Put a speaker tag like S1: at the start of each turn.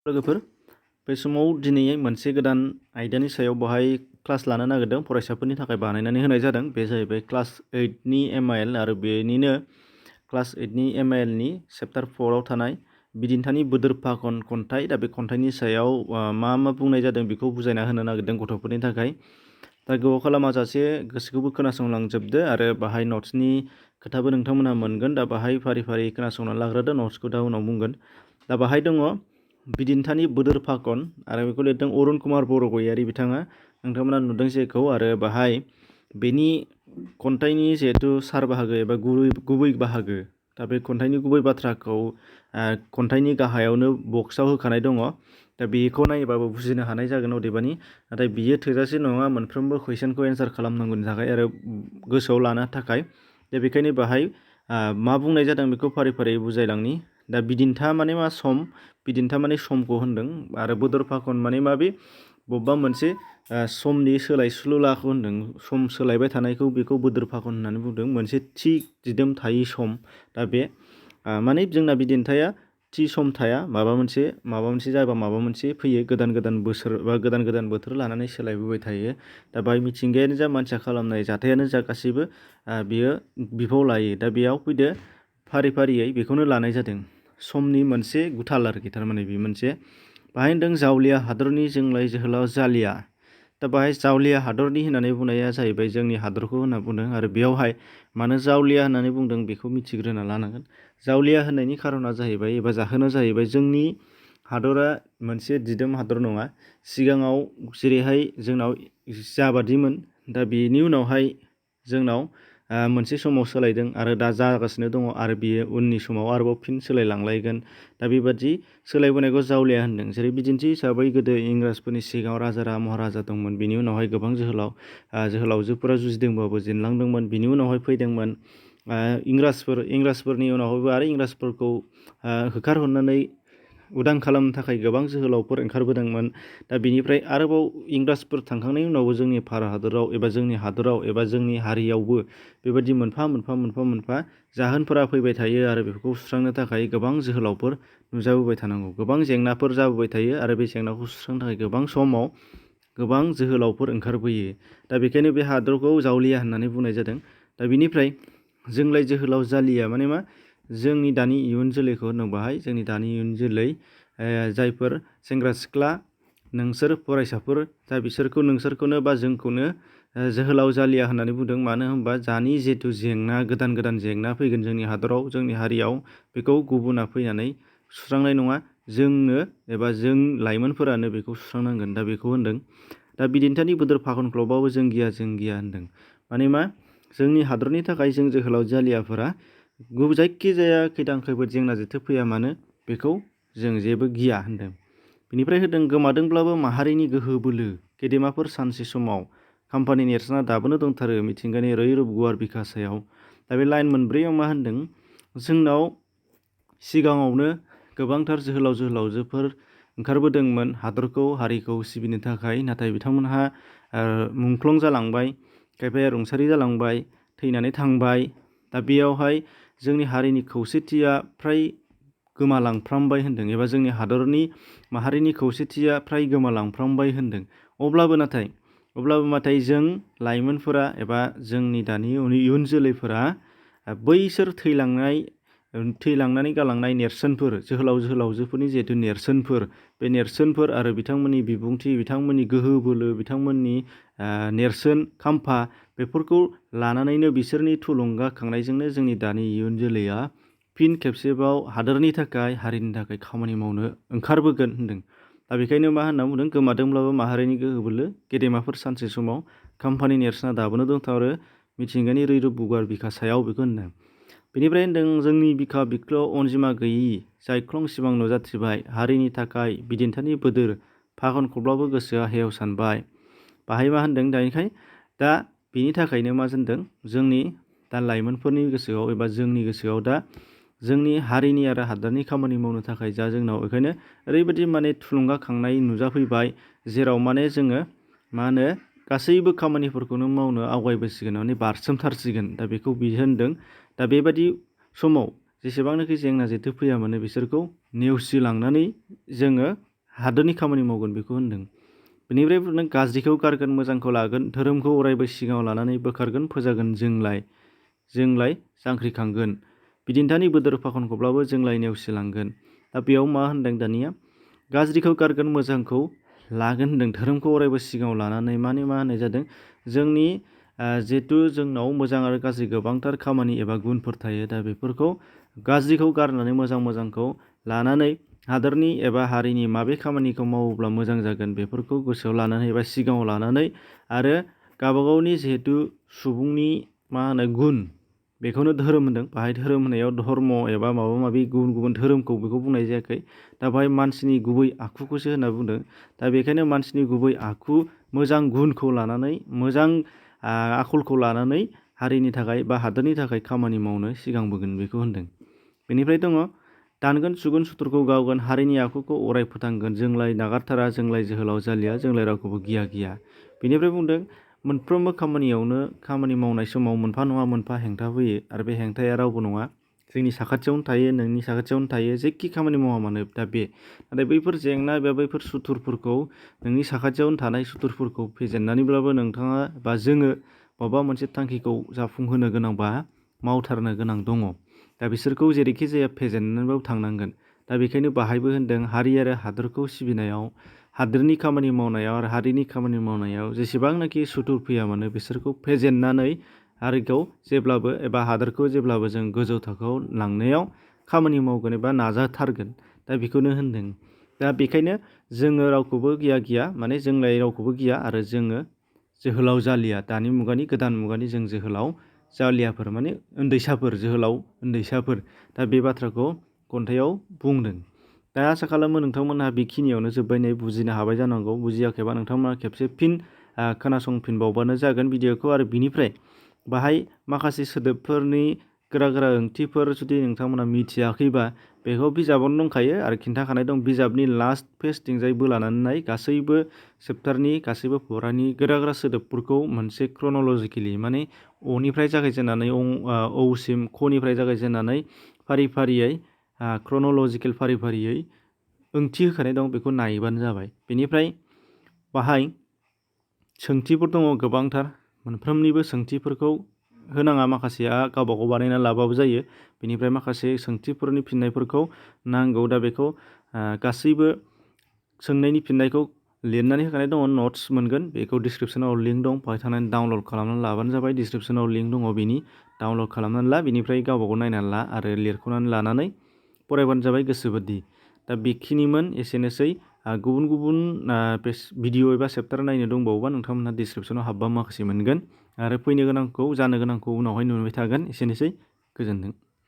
S1: लोगोफोर बे समाव दिनै मोनसे गोदान आयदानि सायाव बहाय क्लास लानो नागिरदों फरायसाफोरनि थाखाय बानायनानै होनाय जादों। बे जाहैबाय क्लास 8नि MIL आरो बेनिनो क्लास 8नि MILनि चेप्टार 4आव थानाय बिदिन्थानि बोदोर फाखन खन्थाइ। दा बे खन्थाइनि सायाव मा बुंनाय जादों बेखौ बुजायना होनो नागिरदों गथ'फोरनि थाखाय। दा गोबाव खालामाजासे गोसोखौबो खोनासंलांजोबदो आरो बाहाय नट्सनि खोथाबो नोंथांमोनहा मोनगोन। दा बाहाय फारि फारि खोनासंनानै लाग्रोदो, नट्सखौ दा उनाव बुंगोन। दा बाहाय दङ बिदिन्थानि बोदोर फाखन आरो बेखौ लिरदों अरुण कुमार बरगयारि बिथाङा। नोंथांमोना नुदों जेखौ आरो बाहाय बेनि खन्थाइनि जिहेथु सार बाहागो एबा गुबै बाहागो। दा बे खन्थाइनि गुबै बाथ्राखौ खन्थाइनि गाहायावनो बक्सआव होखानाय दङ। दा बेखौ नायोबाबो बुजिनो हानाय जागोन अदेबानि। नाथाय बियो थोजासे नङा मोनफ्रोमबो कुइसनखौ एन्सार खालामनांगौनि थाखाय आरो गोसोआव लानो थाखाय। दा बेखायनो बाहाय मा बुंनाय जादों बेखौ फारि फारि बुजायलांनि। दा बिदिन्था माने मा? सम। बिदिन्था माने समखौ होनदों आरो बोदोर फाखन माने माबे बबेबा मोनसे समनि सोलायस्लुलाखौ होनदों। सम सोलायबाय थानायखौ बेखौ बोदोर फाखन होननानै बुंदों। मोनसे थि दिदोम थायि सम। दा बे माने जोंना बिदिन्थाया थि सम थाया। माबा मोनसे जाबा माबा मोनसे फैयो। गोदान गोदान बोसोर बा गोदान गोदान बोथोर लानानै सोलायबोबाय थायो। दा बाहाय मिथिंगायानो जा मानसिया खालामनाय जाथायानो जा गासैबो बियो बिफाव लायो। दा बेयाव फैदो फारि फारियै बेखौनो लानाय जादों। समनि मोनसे गुथाल आरोखि, थारमाने बे मोनसे बाहाय होनदों जावलिया हादरनि जोंलाय जोहोलाव जालिया। दा बाहाय जावलिया हादरनि होननानै बुंनाया जाहैबाय जोंनि हादरखौ होनना बुंदों आरो बेयावहाय मानो जावलिया होननानै बुंदों बेखौ मिथिग्रोना लानांगोन। जावलिया होननायनि खारना जाहैबाय एबा जाहोना जाहैबाय जोंनि हादरा मोनसे दिदोम हादर नङा। सिगाङाव जेरैहाय जोंनाव जाबादिमोन, दा बेनि उनावहाय जोंनाव मोनसे समाव सोलायदों आरो दा जागासिनो दङ आरो बियो उननि समाव आरोबाव फिन सोलायलांलायगोन। दा बेबादि सोलायबोनायखौ जावलिया होनदों। जेरै बिदिन्थि हिसाबै गोदो इंराजफोरनि सिगाङाव राजा महाराजा दंमोन। बिनि उनावहाय गोबां जोहोलावजोफोरा जुजिदोंबाबो जेनलांदोंमोन। बिनि उनावहाय फैदोंमोन इंराजफोरनि उनावहायबो आरो इंराजफोरखौ होखारहरनानै उदां खालामनो थाखाय गोबां जोहोलावफोर ओंखारबोदोंमोन। दा बिनिफ्राय आरोबाव इंराजफोर थांखांनायनि उनावबो जोंनि भारत हादराव एबा जोंनि हादराव एबा जोंनि हारियावबो बेबायदि मोनफा जाहोनफोरा फैबाय थायो आरो बेफोरखौ सुस्रांनो थाखाय गोबां जोहोलावफोर नुजाबोबाय थानांगौ। गोबां जेंनाफोर जाबोबाय थायो आरो बे जेंनाखौ सुस्रांनो थाखाय गोबां समाव गोबां जोहोलावफोर ओंखारबोयो। दा बेखायनो बे हादरखौ जावलिया होननानै बुंनाय जादों। दा बिनिफ्राय जोंलाय जोहोलाव जालिया माने मा? जोंनि दानि इयुन जोलैखौ होनदों बाहाय। जोंनि दानि इयुन जोलै जायफोर सेंग्रा सिख्ला नोंसोर फरायसाफोर, दा बिसोरखौ नोंसोरखौनो बा जोंखौनो जोहोलाव जालिया होननानै बुंदों। मानो होनबा दानि जिहेथु जेंना, गोदान जेंना फैगोन जोंनि हादराव, जोंनि हारियाव, बेखौ गुबुना फैनानै सुस्रांनाय नङा। जोंनो एबा जों लाइमोनफोरानो बेखौ सुस्रांनांगोन। दा बेखौ होनदों। दा बिदिन्थानि बोदोर फाखनख्लबावबो जों गिया होनदों। माने मा? जोंनि हादरनि थाखाय जों जोहोलाव जालियाफोरा जायखिजाया खैदां खैफोद जेंना जेथो फैया मानो बेखौ जों जेबो गिया होनदों। बिनिफ्राय होदों गोमादोंब्लाबो माहारिनि गोहो बोलो गेदेमाफोर सानसे समाव खाम्फानि नेरसोना दाबोनो दंथारो मिथिंगानि रैरुब गुवार बिखा सायाव। दा बे लाइन मोनब्रैयाव मा होनदों? जोंनाव सिगाङावनो गोबांथार जोहोलावजोफोर ओंखारबोदोंमोन हादरखौ हारिखौ सिबिनो थाखाय। नाथाय बिथांमोनहा मुंख्लं जालांबाय, खायफाया रुंसारि जालांबाय, थैनानै थांबाय। दा बेयावहाय जोंनि हारिनि खौसेथिया फ्राय गोमालांफ्रामबाय होनदों एबा जोंनि हादरनि माहारिनि खौसेथिया फ्राय गोमालांफ्रामबाय होनदों। अब्लाबो नाथाय जों लाइमोनफोरा एबा जोंनि दानि इयुन जोलैफोरा बैसोर थैलांनानै गालांनाय नेरसोनफोर, जोहोलावजोफोरनि जिहेथु नेरसोनफोर, बे नेरसोनफोर आरो बिथांमोननि बिबुंथि, बिथांमोननि गोहो बोलो, बिथांमोननि नेरसोन खाम्फा, बेफोरखौ लानानैनो बिसोरनि थुलुंगाखांनायजोंनो जोंनि दानि इयुन जोलैया फिन खेबसेबाव हादोरनि थाखाय, हारिनि थाखाय खामानि मावनो ओंखारबोगोन होनदों। दा बेखायनो मा होनना बुंदों? गोमादोंब्लाबो माहारिनि गोहो बोलो गेदेमाफोर सानसे समाव खाम्फानि नेरसोना दाबोनो दंथारो मिथिंगानि रैरुब गुवार बिखा सायाव, बेखौ होनदों। बेनिफ्राय होनदों जोंनि बिखा बिख्लो अनजिमा गैयि जायख्लं सिमां नुजाथिबाय हारिनि थाखाय बिदिन्थानि बोदोर फाखनखौब्लाबो गोसोआ हेव सानबाय। बाहाय मा होनदों? दा बेनि थाखायनो मा होनदों? जोंनि दा लाइमोनफोरनि गोसोआव एबा जोंनि गोसोआव दा जोंनि हारिनि आरो हादरनि खामानि मावनो थाखाय जा जोंनाव बेखायनो ओरैबायदि माने थुलुंगाखांनाय नुजाफैबाय, जेराव माने जोङो गासैबो खामानिफोरखौनो मावनो आवगायबोसिगोन, माने बारसोमथारसिगोन। दा बेखौ बियो होनदों। दा बेबायदि समाव जेसेबांनाखि जेंना जेथो फैया मानो बिसोरखौ नेवसिलांनानै जोङो हादोरनि खामानि मावगोन बेखौ होनदों। बेनिफ्राय बुंदों गाज्रिखौ गारगोन मोजांखौ लागोन धोरोमखौ अरायबो सिगाङाव लानानै बोखारगोन फोजागोन जोंलाय जांख्रिखांगोन बिदिन्थानि बोदोर फाखनखौब्लाबो जोंलाय नेवसिलांगोन। दा बेयाव मा होनदों दानिया गाज्रिखौ गारगोन मोजांखौ लागोन होनदों धोरोमखौ अरायबो सिगाङाव लानानै मा होननाय जादों जोंनि जिहेथु जोंनाव मोजां आरो गाज्रि गोबांथार खामानि एबा गुनफोर थायो। दा बेफोरखौ गाज्रिखौ गारनानै मोजांखौ लानानै हादोरनि एबा हारिनि माबे खामानिखौ मावोब्ला मोजां जागोन बेफोरखौ गोसोआव लानानै एबा सिगाङाव लानानै आरो गावबागावनि जिहेथु सुबुंनि गुन बेखौनो धोरोम होनदों। बाहाय धोरोम होनायाव धर्म एबा माबा माबि गुबुन धोरोमखौ बेखौ बुंनाय जायाखै। दा बाहाय मानसिनि गुबै आखुखौसो होनना बुंदों। दा बेखायनो मानसिनि गुबै आखु मोजां गुनखौ लानानै मोजां आखलखौ लानानै हारिनि थाखाय बा हादोरनि थाखाय खामानि मावनो सिगांबोगोन बेखौ होनदों। बेनिफ्राय दङ दानगोन सुगोन सुथुरखौ गावगोन हारिनि आखुखौ अराय फोथांगोन जोंलाय नागारथारा जोंलाय जोहोलाव जालिया जोंलाय रावखौबो गिया। बेनिफ्राय बुंदों मोनफ्रोमबो खामानियावनो खामानि मावनाय समाव मोनफा नङा मोनफा हेंथा फैयो आरो बे हेंथाया रावबो नङा जोंनि साखाथियावनो थायो नोंनि साखाथियावनो थायो जेखि खामानि मावा मानो। दा नाथाय बैफोर जेंना एबा बैफोर सुथुरफोरखौ नोंनि साखाथियावनो थानाय सुथुरफोरखौ फेजेननानैब्लाबो नोंथाङा बा जोङो माबा मोनसे थांखिखौ जाफुंहोनो गोनांबा मावथारनो गोनां दङ। दा बिसोरखौ जेरैखि जाया फेजेननानैबाबो थांनांगोन। दा बेखायनो बाहायबो होनदों हारि आरो हादोरखौ सिबिनायाव हादोरनि खामानि मावनायाव आरो हारिनि खामानि मावनायाव जेसेबांनाखि सुथुर फैया मानो बिसोरखौ फेजेननानै हारिखौ जेब्लाबो एबा हादोरखौ जेब्लाबो जों गोजौ थाखोआव लांनायाव खामानि मावगोन एबा नाजाथारगोन। दा बेखौनो होनदों। दा बेखायनो जोङो रावखौबो गिया जोंलाय रावखौबो गिया आरो जोङो जोहोलाव जालिया दानि मुगानि गोदान मुगानि जों जोहोलाव जालियाफोर उन्दैसाफोर जोहोलाव उन्दैसाफोर। दा बे बाथ्राखौ खन्थाइयाव बुंदों। दा आसा खालामो नोंथांमोनहा बेखिनियावनो जोब्बाय बुजिनो हाबाय जानांगौ। बुजियाखैबा नोंथांमोना खेबसे फिन खोनासंफिनबावबानो जागोन भिडिअखौ। आरो बिनिफ्राय बाहाय माखासे सोदोबफोरनि गोरा ओंथिफोर जुदि नोंथांमोना मिथियाखैबा बेखौ बिजाबावनो दंखायो आरो खिन्थाखानाय दं। बिजाबनि लास्ट पेजथिंजाय बोलानानै नाय गासैबो चेप्टारनि गासैबो फरानि गोरा सोदोबफोरखौ मोनसे क्रन'लजिकेलि अनिफ्राय जागायजेननानै औसिम खनिफ्राय जागायजेननानै फारियै क्रन'लजिकेल फारियै ओंथि होखानाय दं। बेखौ नायबानो जाबाय। बेनिफ्राय बाहाय सोंथिफोर दङ गोबांथार मोनफ्रोमनिबो सोंथिफोरखौ होनाङा माखासेया गावबागाव बानायना लाबाबो जायो। बेनिफ्राय माखासे सोंथिफोरनि फिननायफोरखौ नांगौ। दा बेखौ गासैबो सोंनायनि फिननायखौ लिरनानै होखानाय दङ नट्स मोनगोन बेखौ डिसक्रिपसनाव लिंक दं बेहाय थांनानै डाउनलड खालामनानै लाबानो जाबाय। डिसक्रिपसनाव लिंक दङ बेनि डाउनलड खालामनानै ला बेनिफ्राय गावबागाव नायनानै ला आरो लिरख'नानै लानानै फरायबानो जाबाय गोसोबादि। दा बेखिनिमोन एसेनोसै। गुबुन भिडिअ एबा चेप्टार नायनो दंबावोबा नोंथांमोनहा डिसक्रिपसनाव हाबबा माखासे मोनगोन आरो फैनो गोनांखौ जानो गोनांखौ उनावहाय नुबाय थागोन। एसेनोसै गोजोन्थों।